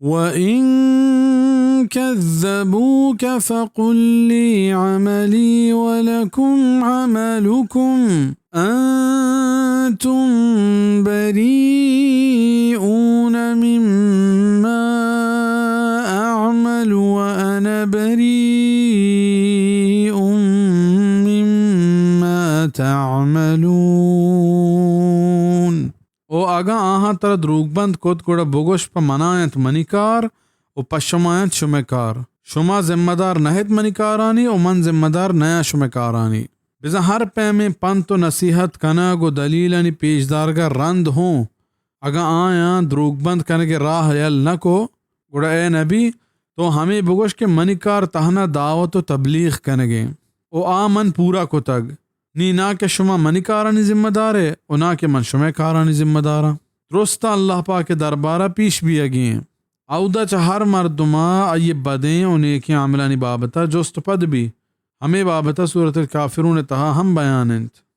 وإن كذبوك فقل لي عملي ولكم عملكم أنتم بريئون مما أعمل وأنا بريء مما تعملون. او اگاں آہاں ترا دروگبند کت، گڑا بگوش، پہ منا انت منی کار و پہ شما انت شمئے کار۔ شما ذمہ دار نہ ات منی کارانی و من ذمہ دار نیاں شمئے کارانی۔ بزاں ہر پیمیں پنت و نصیحت کنگ و دلیلانی پیشدارگا رند ہوں اگاں آیاں دروگبند کنگے راہ یل نہ کو، گڑا اے نبی، تو ہمے بگوش کہ منی کار تہنا دعوت و تبلیغ کنگے و آ من پورا کتگ۔ نی نا کہ شما منی کارانی ذمہ دار ئے و نا کہ من شمئے کارانی ذمہ داراں۔ درستاں اللہ پاک ءِ دربارا پیش بیئگی ایں۔ اودا چہ ہر مردما آئی ءِ بدیں و نیکیں عملانی بابتا جست و پد بی۔ ہمے بابتا سورۃ الکافرون ءِ تہا ہم بیان انت۔